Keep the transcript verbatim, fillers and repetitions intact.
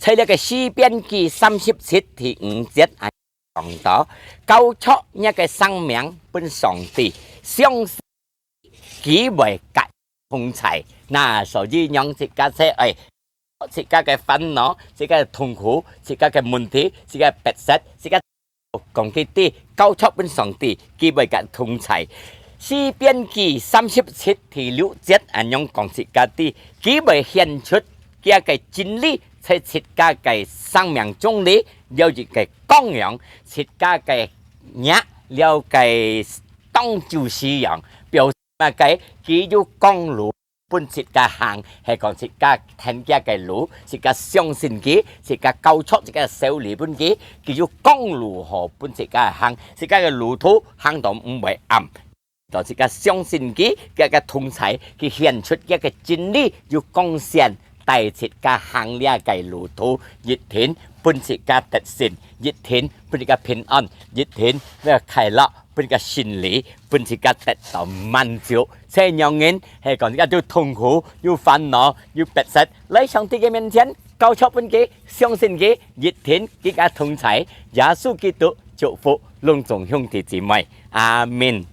在這个詩篇記三十七第五節啊，講到：交出若个生命分上帝，相信佢會甲同在。那所以讓自家在，哎，自家个煩惱、自家个痛苦、自家个問題、自家个迫切、自家講佢知，交出分上帝，佢會甲同在。詩篇記三十七第六節恁樣講自家知，佢會顯出佢个真理在自家个生命中裡，了一个光樣，自家个若了个當晝時樣，表示麼个？佢有光路分自家行，係講自家跈佢个路，自家相信佢，自家交出自家个手裡分佢，佢有光路好分自家行，自家个路途行到毋會暗。到自家相信佢，佢个同在，佢顯出佢个真理，有光線帶自家行這个路途，一定分自家得勝，一定分自家平安，一定分自家快樂，分自家勝利，分自家得到滿足。這樣人係講自家有痛苦、有煩惱、有迫切，來上帝个面前，交出分佢，相信佢，一定佢个同在。耶穌基督祝福攏總兄弟姊妹，阿們。